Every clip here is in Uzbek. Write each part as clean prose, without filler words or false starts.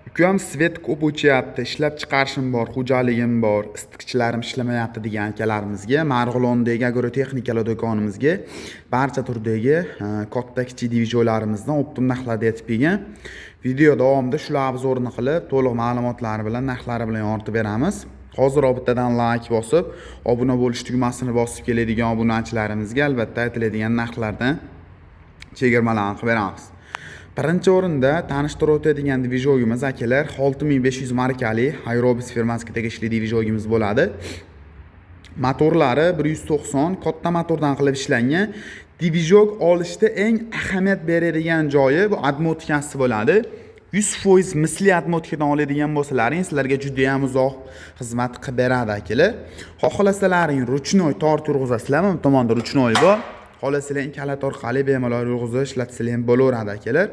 Ukam, свет ko'p o'chyapti, ishlab chiqarishim bor, xo'jaligim bor, isitgichlarim ishlamayapti degan akalarimizga Marg'ilondagi agrotexnikalar do'konimizga barcha turdagi katta, kichik движок larimizdan оптом narxlarda yetib kelgan. Video davomida shular обзор ini qilib, to'liq ma'lumotlari bilan, narxlari bilan yoritib beramiz. Hoziroq bittadan layk bosib, obuna bo'lish tugmasini bosib keladigan obunachilarimizga albatta aytiladigan narxlardan chegirmalarni qilib beramiz. Birinchi o'rinda tanishtirib o'tadigan движок imiz, akalar, 6500 markali Aerobis firmasiga tegishli движок imiz bo'ladi. Motorlari 190, katta motordan qilib ishlangan. Движок olishda eng ahamiyat beradigan joyi bu обмотка si bo'ladi. 100% misli обмотка dan oladigan bo'lsalaring, sizlarga juda ham uzoq xizmat qilib beradi, akalar. Xohlasalaring, ручной tortib yurg'izasizlar, bu tomonda ручной bor. Xohlasalaring, kalit orqali bemalol yurg'izib ishlatsanglar ham bo'laveradi, akalar.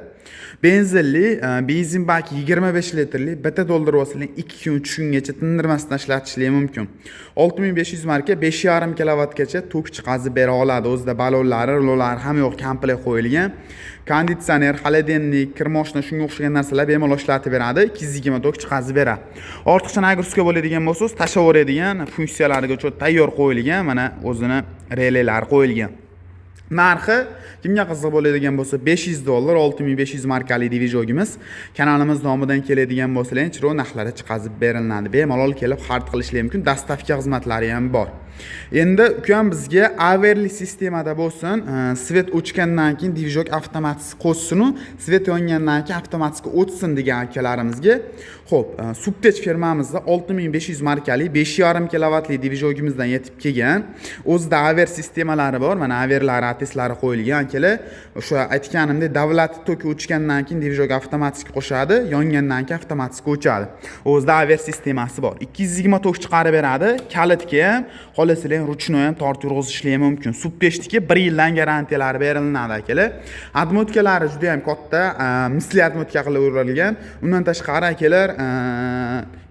Benzinli, benzin baki 25 litrli, bitta to'ldirib olsanglar, 2 kun, 3 kungacha tindirmasdan ishlatishlik mumkin. 6500 marka, 5,5 kilovatgacha tok chiqazib bera oladi. O'zida balonlari, rulolari ham yo'q, komplekt qo'yilgan. Konditsioner, холодильник, kir moshina, shunga o'xshagan narsalar bemalol ishlatib beradi. 220 tok chiqazib beradi. Ortiqcha нагрузка bo'ladigan bo'lsa, o'zi tashlab yuboradigan funksiyalariga tayyor qo'yilgan, mana o'zini relelari qo'yilgan. Narxi kimga qiziq bo'ladigan bo'lsa, 500 dollar, 6500 markali движок imiz. Kanalimiz nomidan keladigan bo'lsalar, chiroyli narxlarda chiqazib beriladi. Bemalol kelib xarid qilishlar mumkin. Доставка xizmatlari ham bor. Endi ukam, bizga averli sistemada bo'lsin, свет o'chgandan keyin движок avtomatik qo'shsin, свет yongandan keyin avtomatik o'chsin degan akalarimizga, xo'p, Subtech firmamizda 6500 markali 5,5 kilovatli движок imizdan yetib kelgan. O'zida aver sistemalari bor, mana averlari, ATSlari qo'yilgan, akalar. O'sha aytganimdek, davlat toki o'chgandan keyin движок avtomatik qo'shadi, yongandan keyin avtomatik o'chadi. O'zida aver sistemasi bor. 220 tok chiqarib beradi. Kalitga ham, xohlasalar ham ручной ham tortib yurg'izishlik ham mumkin. Subtechniki 1 yildan garantiyalari beriladi, akalar. Обмотка lari juda ham katta, misli обмотка qilib urilgan. Undan tashqari, akalar,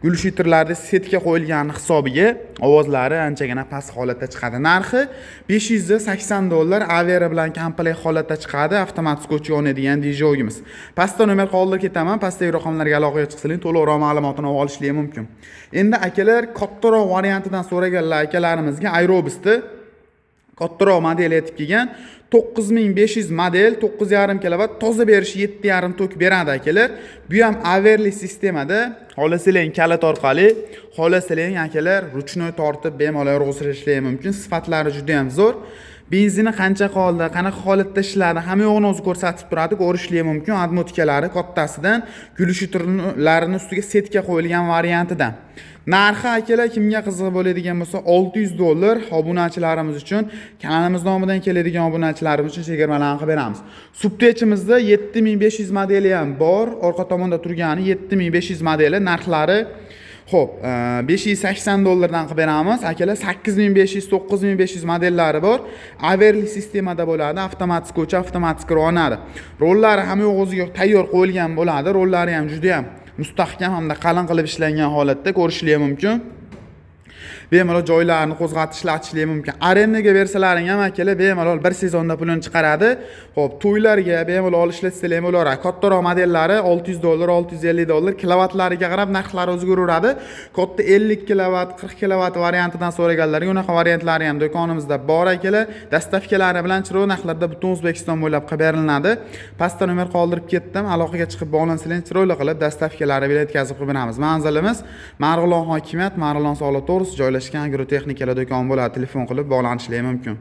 глушитель larda сетка qo'yilgani hisobiga ovozlari anchagina past holatda chiqadi. Narxi 580 dollar, averi bilan komplekt holatda chiqadi, avtomatik o'chib yonadigan движок imiz. Pastda nomer qoldirib ketaman, pastdagi raqamlarga aloqaga chiqsangiz, to'liqroq ma'lumotini olishlik mumkin. Endi, akalar, kattaroq variantidan so'raganlar akalarimizga Aerobisni kattaroq model yetib kelgan. 9500 model, 9,5 kilovat, toza berishi 7,5 tok beradi, akalar. Bu ham averli sistemada, xohlasanglar kalit orqali, xohlasanglar, akalar, ручной tortib bemalol yurg'izishlik mumkin. Sifatlari juda ham zo'r. Benzini qancha qoldi, qanaqa holatda ishladi, hamma yo'g'ini o'zi ko'rsatib turadi, ko'rishlik mumkin. Обмотка lari kattasidan, глушитель larini ustiga сетка qo'yilgan variantidan. Narxi, akalar, kimga qiziq bo'ladigan bo'lsa, 600 dollar, obunachilarimiz uchun, kanalimiz nomidan keladigan obunachilarimiz uchun chegirmalarni qilib beramiz. Subtechimizda 7500 modeli ham bor, orqa tomonda turgani 7500 modeli, narxlari xo'p, 580 dollardan qilib beramiz. Akalar, 8500, 9500 modellari bor. Averli sistemada bo'ladi, avtomatik o'cha, avtomatik yonadi. Rollari ham yo'q, o'ziga tayyor qo'yilgan bo'ladi. Rollari ham juda ham mustahkam hamda qalin qilib ishlangan holatda, ko'rishlik mumkin. Bemalol joylarini qo'zg'atib ishlatishlik mumkin. Arendaga bersalaring ham, akalar, bemalol bir sezonda pulini chiqaradi. Xo'p, to'ylarga bemalol ishlatsalar ham bo'laveradi. Kattaroq modellari 600 dollar, 650 dollar, kilovatlariga qarab narxlari o'zgaraveradi. Katta 50 kilovat, 40 kilovat variantidan so'raganlarga unaqa variantlari ham do'konimizda bor, akalar. Доставка lari bilan chiroyli narxlarda butun O'zbekiston bo'ylab qilib beriladi. Pastda nomer qoldirib ketdim. Aloqaga chiqib bog'lansalar, chiroyli qilib доставка lari bilan yetkazib qilib beramiz. Manzilimiz Marg'ilon hokimiyat, Marg'ilon soliq to'g'risida joylashgan agrotexnikalar do'koni bo'ladi. Telefon qilib bog'lanishlik mumkin.